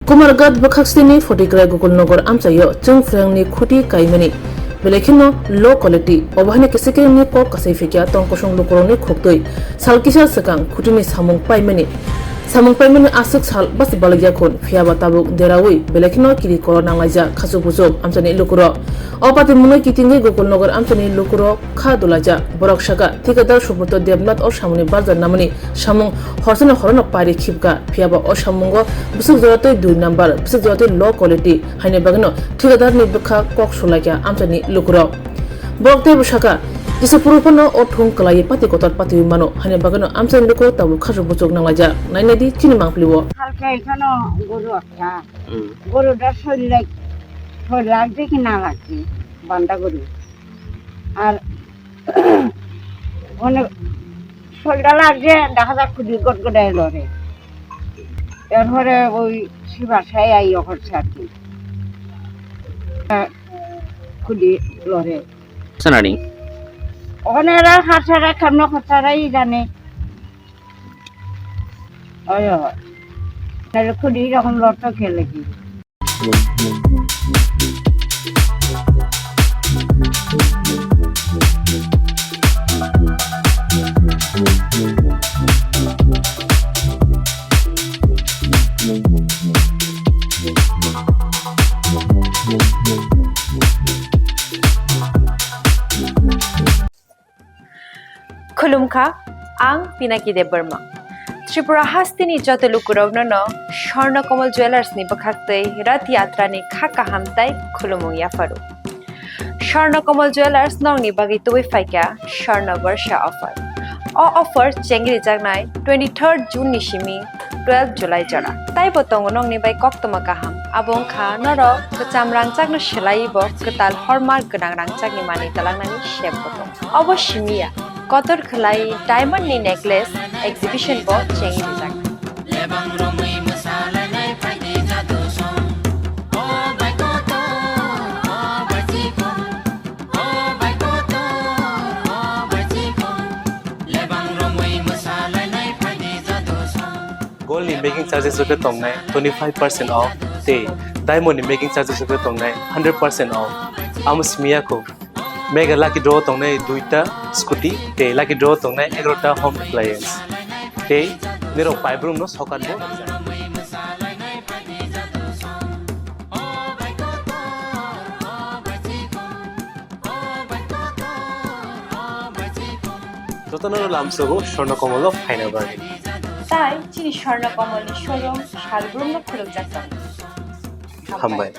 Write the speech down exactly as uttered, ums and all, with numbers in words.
Kumarghat bwkhaksini Photikrai Gokulnagar amchaio chwng phrangni khuti kaimani, belai kheno low quality, obo haino kisa kiringni kok kasai phikya tong kosong lukurokni khuktwi. Sal kisa swkang khutini samung paimani, samung paimani aswk sal basi balagya khun, phiyaba tabuk deraui belai kheno kiri koro nanglaijak khachuk buchuk amchaini lukurok. O patimungno kitingwi Gokulnagar amchaini lukurok kha dulaijak. Borok sakha, thikadar Subroto Debnath o samungni barja namani samung horsano horono pairi khibkha, phiyaba o samungo bwswk joratwi dui number, bwswk joratwi low quality, haini bagwino thikadarni bwkha kok sulaikha amchaini lukurok. Borok teibo sakha, kisa phuru phano o thung kwlaiwi pati kotor patiwi mano, haini bagwino amchaini lukurok tabuk khachuk buchuk nanglaijak. Nainadi chini mangpili o. Halka ekhano guru ekta. Hmm. Guru da soi lakh, soi lakh de ki na lakh de, banda guru. Ar অনেক সলডা লাগছে, দেখা যাক খুদি গটগটায় লড়ে। এরপরে ওই শিবাসায় আই অকরছে আর কি। হ্যাঁ, খুদি লড়ে। শোনানি। ওখানে এরা হারসারা খামনো খরচারাই জানে। ওই হয়। তাহলে খুদি এরকম লড়তে খেলে কি? Khulumkha, ang Pinaki Debbarma. Tripura hasteni joto lukurokno no Swarna Kamal Jewellers ni bwkhaktwi Rath Yatra ni kha kaham tai khulumung yapharu. Swarna Kamal Jewellers nokni bagwi tubui phaikha Swarna Barsha offer. O offer chengri jaknai twenty-third June ni simi twelve July jora. Taibo tongo nokni bai koktwma kaham. Abo wngkha norok kwcham rangchakno swlaiwi bo kwtal hallmark gwnang rangchakni manwi twlangnani sep bo tongo. Obo simi ya, kotor khwlai diamond ni necklace exhibition bo chengwi rijak. Lebang romwi mwsalainai phaidi jadu song. O bai kotor, o bai chikon. O bai kotor, o bai chikon. Lebang romwi mwsalainai phaidi jadu song. Gold ni making charges rok khe tongnai twenty five percent off tei diamond ni making charges rok khe tongnai hundred percent off. Amo simi ya kho. Mega lucky draw tongnai duita scooty tei lucky draw tongnai egarota home appliance. Tei nirok paibrumno sokat bo. Jotono lamsogo Swarna Kamal o phaina bagwi. Tai chini Swarna Kamal ni showroom salbrumno khulukjak tongo. Hambai.